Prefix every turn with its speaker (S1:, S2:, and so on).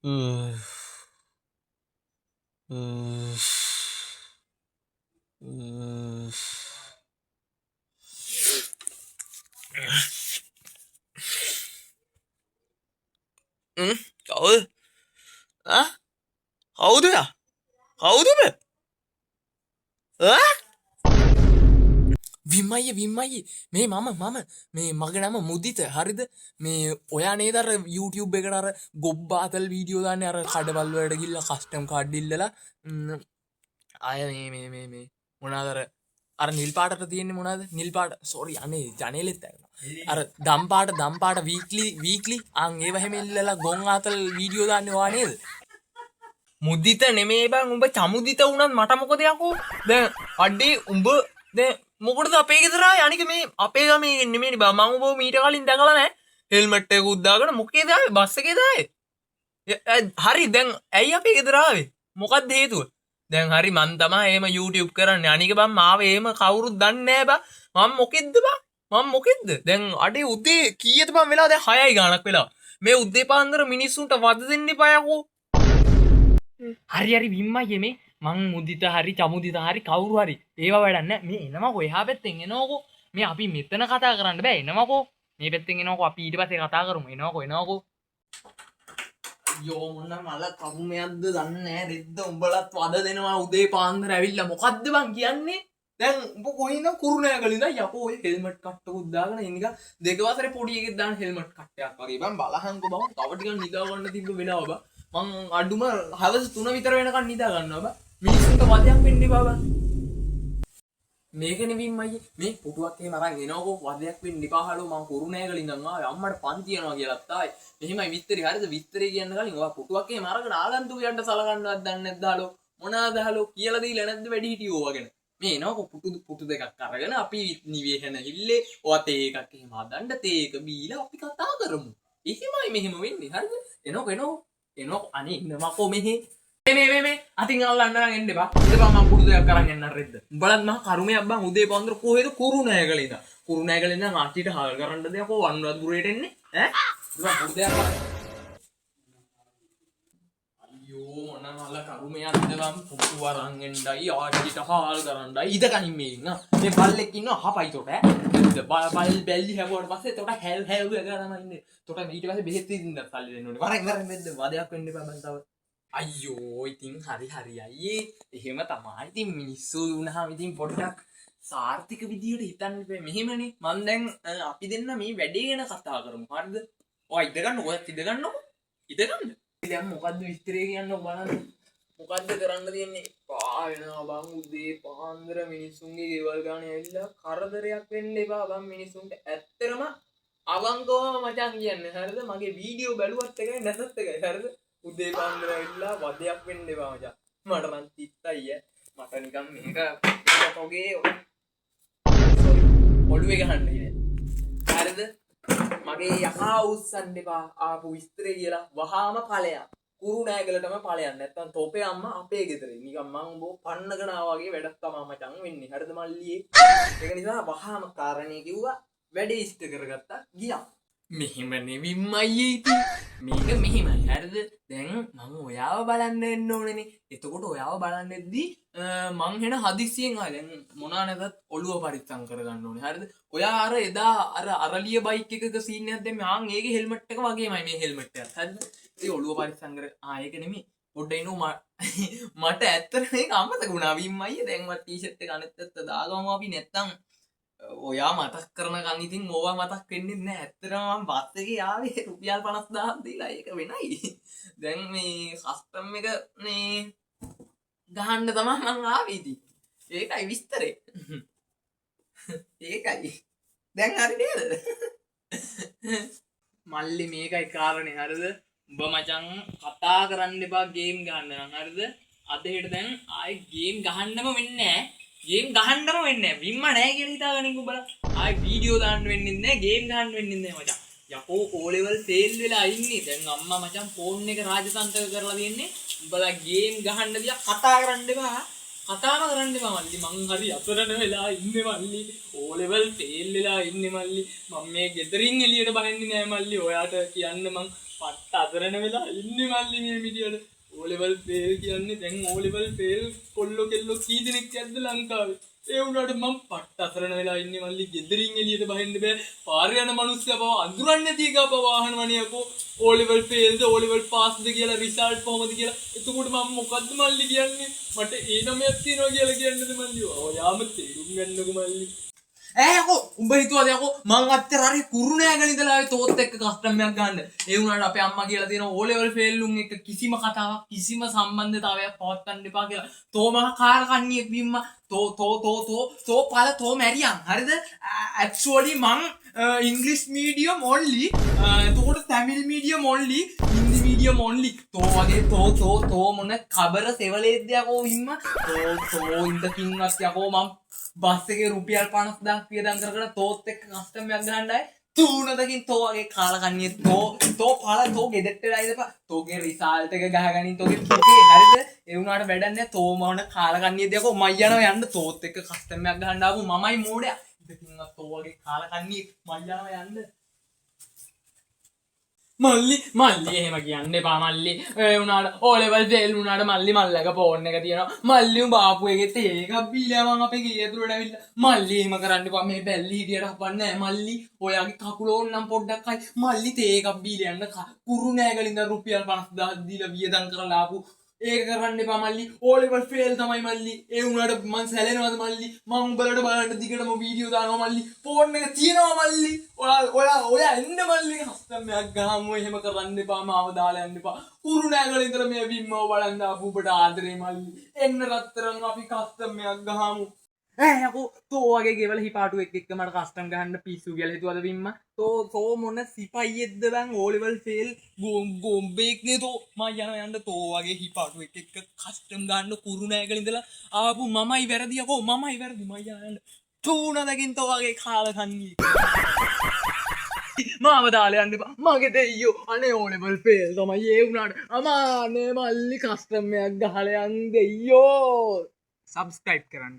S1: කවුද? ආ, කවුද ඔයා? කවුද ඔබ? ආ, විම්මයියේ විම්මයියේ, මේ මම මම මේ මගේ නම මුදිත, හරිද? මේ ඔයා නේද අර YouTube එකට අර ගොබ්බාතල් වීඩියෝ දාන්නේ, අර කඩවල් වලට ගිහිල්ලා කස්ටම් කාඩ් ඉල්ලලා ආය මේ මේ මේ මේ මොනවාද අර අර නිල් පාටට තියෙන්නේ මොනවාද? නිල් පාට, සෝරි, අනේ ජනේලෙත් ඇරෙනවා. අර දම් පාට, දම් පාට වීක්ලි වීක්ලි අන් ඒව හැම ඉල්ලලා ගොන් ආතල් වීඩියෝ දාන්නේ ඔයා නේද? මුදිත නෙමේ බං, උඹ චමුදිත වුණත් මට මොකද යකෝ? දැන් අඩේ උඹ දැන් මොකටද අපේ ගෙදර ආයේ? අනික මේ අපේ ගමේ නෙමෙයිනේ බං, මං උඹව මීට කලින් දැකලා නැහැ. හෙල්මට් එකකුත් දාගෙන මොකේද ආවේ? බස් එකේද ආවේ? හරි, දැන් ඇයි අපේ ගෙදර ආවේ? මොකද්ද හේතුව? දැන් හරි, මං තමා එහෙම YouTube කරන්නේ. අනික බං මාව එහෙම කවුරුත් දන්නේ නැහැ බං. මං මොකෙද්ද බං? මං මොකෙද්ද? දැන් අඩේ උදේ කීයද බං වෙලාව? දැන් 6යි ගාණක් වෙලා. මේ උදේ පාන්දර මිනිස්සුන්ට වද දෙන්න එපා යකෝ. හරි හරි විම්මයි, මේ මං මුදිත හරි චමුදිත හරි කවුරු හරි ඒව වැඩක් නෑ. මේ එනවකෝ, එහා පැත්තෙන් එනවකෝ. මේ අපි මෙතන කතා කරන්න බෑ, එනවකෝ මේ පැත්තෙන් එනවකෝ. අපි ඊට පස්සේ කතා කරමු. එනවකෝ එනවකෝ. යෝ මොන මල කරුමයක්ද දන්නේ නෑ රෙද්ද. උඹලත් වද දෙනවා උදේ පාන්දර ඇවිල්ලා. මොකද්ද බං කියන්නේ? දැන් උඹ කොහින්ද? කුරුණෑගල ඉඳන් යකෝ ඔය හෙල්මට් කට්ටකුත් දාගෙන ඉන්න නිකන් දෙක වසරේ පොඩි එකෙක් දාන හෙල්මට් කට්ටයක් වගේ බං. බලහන්කෝ බං, තව ටිකක් නිදා ගන්න තිබ්බ වෙලාව බං. මං අඩුම හවස 3 විතර වෙනකන් නිදා ගන්නවා බං. මිනිස්සුන්ට වදයක් වෙන්න එපා බං. මේක නෙවෙයි අයියේ, මේ පුටුවක් එහෙම අරන් එනවකෝ. වදයක් වෙන්න එපා හලෝ. මං කුරුණෑගල ඉඳන් ආවේ, අම්මට පන්ති යනවා කියලාත් ආවේ. මෙහෙමයි විස්තරي, හරිද? විස්තරي කියන්න කලින් ඔයා පුටුවක් එහෙම අරගෙන ආගන්තුකයන්ට සලකන්නවත් දන්නේ නැද්ද හලෝ? මොනවාද හලෝ කියලා දීලා නැද්ද වැඩිහිටියෝ වගෙන? මේ එනවකෝ පුටු පුටු දෙකක් අරගෙන අපි නිවේහන හිල්ලේ ඔයා තේ එකක් එහෙම හදන්න, තේ එක බීලා අපි කතා කරමු. එහෙමයි මෙහෙම වෙන්නේ, හරිද? එනවකෝ එනවකෝ එනවකෝ. අනේ එනවකෝ මෙහෙ. මේ මේ මේ අතින් අල්ලන්න නම් එන්න එපා. ඉඳපන්, මං පුටු දෙකක් අරන් එන්නම් රෙද්ද. උඹලත් මහා කරුමයක් බං. උදේ පාන්දර කොහෙද? කුරුණෑගල ඉඳන්. කුරුණෑගල ඉඳන් ආච්චිට හාල් කරන්න දෙයක් ඔය අනුරාධපුරයට එන්නේ ඈ? ඉඳපන් පුටු දෙකක් අරන්. අයියෝ මොන මල කරුමයක්ද බං. පුටු අරන් එන්නයි ආච්චිට හාල් කරන්නයි ඉද කනින් මේ ඉන්න. මේ බල්ලෙක් ඉන්නවා හපයි තොට ඈ. බල් බල් බැල්ලි හැපුවට පස්සේ තොට හැල් හැල් ගාලා තමයි ඉන්නේ. තොට ඊට පස්සේ බෙහෙත් ඉදින්න සල්ලි දෙන්න ඕනේ. වරෙන් වරෙන් වෙද්ද වදයක් වෙන්න එපා බං තව. අයියෝ ඉතින් හරි හරි අයියේ, එහෙම තමයි ඉතින් මිනිස්සු වුණාම ඉතින් පොඩ්ඩක් සාර්ථක විදියට හිතන්න බෑ. මෙහෙමනේ මං දැන් අපි දෙන්න මේ වැඩේ ගැන කතා කරමු, හරිද? ඔයා ඉඳ ගන්න, ඔයත් ඉඳ ගන්නකො, ඉඳ ගන්න. දැන් මොකද්ද විස්තරය කියන්නකො බලන්න. මොකද්ද කරන්න තියෙන්නේ? පා වෙනවා බං උදේ පාන්දර මිනිස්සුන්ගේ ගෙවල් ගානේ ඇවිල්ලා කරදරයක් වෙන්න එපා බං මිනිස්සුන්ට. ඇත්තටම අවංකවම මචං කියන්නේ, හරිද? මගේ වීඩියෝ බැලුවත් එකයි නැතත් එකයි, හරිද? උදේ පාන්දර ඇවිල්ලා වදයක් වෙන්න එපා මචං. මට නම් තිත්තයි ඈ. මට නිකන් මේක මේක තොගේ සෝරි ඔළුවේ ගහන්න හිතේ. හරිද? මගේ යකා උස්සන්න එපා ආපු විස්තරේ කියලා වහාම ඵලයන්. කුරුණෑගලටම ඵලයන්. නැත්තම් තොපේ අම්මා අපේ ගෙදර. නිකන් මං උඹව පන්නගෙන ආවා වගේ වැඩක් තමයි මචං වෙන්නේ. හරිද මල්ලියේ? ඒක නිසා වහාම කාරණේ කිව්වා, වැඩේ ඉෂ්ට කරගත්තා, ගියා. මෙහෙම නෙවිම් අයියේ ඉතින්. මේක මෙහෙමයි, හරිද? දැන් මං ඔයාව බලන්න එන්න ඕනේනේ. එතකොට ඔයාව බලන්න එද්දි මං හෙන හදිස්සියෙන් ආවේ. දැන් මොනා නැතත් ඔළුව පරිස්සම් කරගන්න ඕනේ, හරිද? ඔයා අර එදා අර අරලිය බයික් එකක සීන් එකක් දැම්මේ. ආන් ඒකේ හෙල්මට් එක වගේමයි මේ හෙල්මට් එකත්, හරිද? ඉතින් ඔළුව පරිස්සම් කර ආ ඒක නෙමෙයි. පොඩ්ඩක් ඉන්නු මට ඇත්තට මේක අමතක වුණා විම් අයියේ. දැන් මට ටී-ෂර්ට් එක අනිත් පැත්ත දාගමු අපි, නැත්තම් ඔයා මතක් කරනකන් ඉතින් ඕවා මතක් වෙන්නේ නැහැ. ඇත්තටම මං බස් එකේ ආවේ රුපියල් 50,000ක් දීලා, ඒක වෙනයි. දැන් මේ කස්ටම් එක මේ ගහන්න තමයි මං ආවේ ඉතින්. ඒකයි විස්තරේ. ඒකයි. දැන් හරි නේද? මල්ලි මේකයි කාරණේ, හරිද? උඹ මචං කතා කරන්න එපා ගේම් ගහන්න නම්, හරිද? අද හෙට දැන් ආයේ ගේම් ගහන්නම වෙන්නේ නැහැ. ගේම් ගහන්නම වෙන්නේ නැහැ. විම්ම නැහැ කියලා හිතාගනින් උඹලා. ආයේ වීඩියෝ දාන්න වෙන්නේ නැහැ, ගේම් ගහන්න වෙන්නේ නැහැ මචං. යකෝ O level fail වෙලා ඉන්නේ. දැන් අම්මා මචං ෆෝන් එක රාජතන්ත්‍රක කරලා තියෙන්නේ. උඹලා ගේම් ගහන්න දිහා කතා කරන්න එපා. කතාම කරන්න එපා මල්ලි. මං හරි අසරණ වෙලා ඉන්නේ මල්ලි. O level fail වෙලා ඉන්නේ මල්ලි. මං මේ ගෙදරින් එළියට බහින්නේ නෑ මල්ලි. ඔයාට කියන්න මං පට්ට පට්ට අසරණ වෙලා ඉන්නේ මල්ලි මේ විදියට. ඕ ලෙවල් ෆේල් කියන්නේ දැන් ඕ ලෙවල් ෆේල් කොල්ලෝ කෙල්ලෝ කී දෙනෙක් ඇද්ද ලංකාවේ? ඒ වුණාට මං පට්ට අසරණ වෙලා ඉන්නේ මල්ලි. ගෙදරින් එළියට බහින්න බෑ. පාරේ යන මිනිස්සයා පවා අඳුරන්නේ නැති එක පවා අහනවනේ යකෝ ඕ ලෙවල් ෆේල්ද ඕ ලෙවල් පාස්ද කියලා, රිසල්ට් කොහොමද කියලා. එතකොට මං මොකද්ද මල්ලි කියන්නේ? මට ඒ නමයක් තියෙනවා කියලා කියන්නද මල්ලි? ඔයාම තේරුම් ගන්නකෝ මල්ලි. ඈ යකෝ උඹ හිතුවද යකෝ මං අත්තර හරි කුරුණෑගල ඉඳලා ආවේ තෝත් එක්ක කස්ටම් එකක් ගන්න. ඒ වුණාට අපේ අම්මා කියලා තියෙනවා ඕ ලෙවල් ෆේල් උන් එක්ක කිසිම කතාවක් කිසිම සම්බන්ධතාවයක් පවත්වන්න එපා කියලා. තෝ මහා කාර කන්නියෙක් බිම්ම. තෝ තෝ තෝ තෝ තෝ පල තෝ මැරියන්. හරිද? ඇක්චුઅලි මං ඉංග්‍රීසි මීඩියම් ඔන්ලි. එතකොට Tamil medium only, Hindi medium only. තෝ වගේ තෝ තෝ තෝ මොන කබර සෙවලේද්ද යකෝ විම්ම. තෝ තෝ ඉඳකින්වත් යකෝ මං බස් එකේ රුපියල් 50,000 වියදම් කර කර තෝත් එක්ක කස්ටම් එකක් ගහන්න ආයේ. තූනදකින් තෝ වගේ කාලා කන්නේ තෝ තෝ පල තෝ ගෙදරට වෙලා ඉඳපන්. තෝගේ රිසල්ට් එක ගහගනින් තෝගේ පුතේ. හරිද? ඒ වුණාට වැඩක් නෑ. තෝ මොන කාලා කන්නේ යකෝ මයි යනවා යන්න. තෝත් එක්ක කස්ටම් එකක් ගහන්න ආපු මමයි මෝඩයා. ඉඳකින්වත් තෝ වගේ කාලා කන්නේ මයි යනවා යන්න. මල්ලි මල්ලි එහෙම කියන්න එපා මල්ලි. ඒ වුණාට ඕ ලෙවල් ෆේල් වුණාට මල්ලි මල්ලක ෆෝන් එක තියෙනවා. මල්ලි උඹ ආපු එකේ තේ එකක් බීලා මං අපේ ගේ ඇතුළට ඇවිල්ලා. මල්ලි එහෙම කරන්න එපා. මේ බැල්ලි හිටියට හපන්නේ නෑ මල්ලි. ඔයාගේ කකුල ඕන්නම් පොඩ්ඩක් හයි මල්ලි තේ එකක් බීලා යන්න. කුරුණෑගල ඉඳන් රුපියල් 50,000 දීලා වියදම් කරලා ආපු ඒක කරන්න එපා මල්ලි. ඕ ලෙවල් ෆේල් තමයි මල්ලි. ඒ වුණාට මං සැලෙනවද මල්ලි? මං උඹලට බලන්න දිගටම වීඩියෝ දානවා මල්ලි. ෆෝන් එක තියෙනවා මල්ලි. ඔයා ඔයා ඔයා එන්න මල්ලි කස්ටම් එකක් ගහමු. එහෙම කරන්න එපා. මාව දාලා යන්න එපා. කුරුණෑගල ඉඳලා මේ විම්මව බලන්න ආපු උඹට ආදරේ මල්ලි. එන්න රත්තරන් අපි කස්ටම් එකක් ගහමු. ඈ යකෝ තෝ වගේ ගෙවල හිපාටු එක්ක එක්ක මට කස්ටම් ගහන්න පිස්සු කියලා හිතුවද විම්ම? තෝ තෝ මොන සිපයියෙක්ද බං? ඕ ලෙවල් ෆේල් ගොම්බෙක් නේ තෝ. මං යනවා යන්න. තෝ වගේ හිපාටු එක්ක එක්ක කස්ටම් ගන්න කුරුණෑගල ඉඳලා ආපු මමයි වැරදි යකෝ. මමයි වැරදි. මං යනවා යන්න. තූනදකින් තෝ වගේ කාලා කන්නේ මාව දාලා යන්න එපා. මගේ දෙයියෝ අනේ ඕ ලෙවල් ෆේල් තමයි. ඒ වුණාට අමානේ මල්ලි කස්ටම් එකක් ගහලා යන් දෙයියෝ. සබ්ස්ක්‍රයිබ් කරන්න.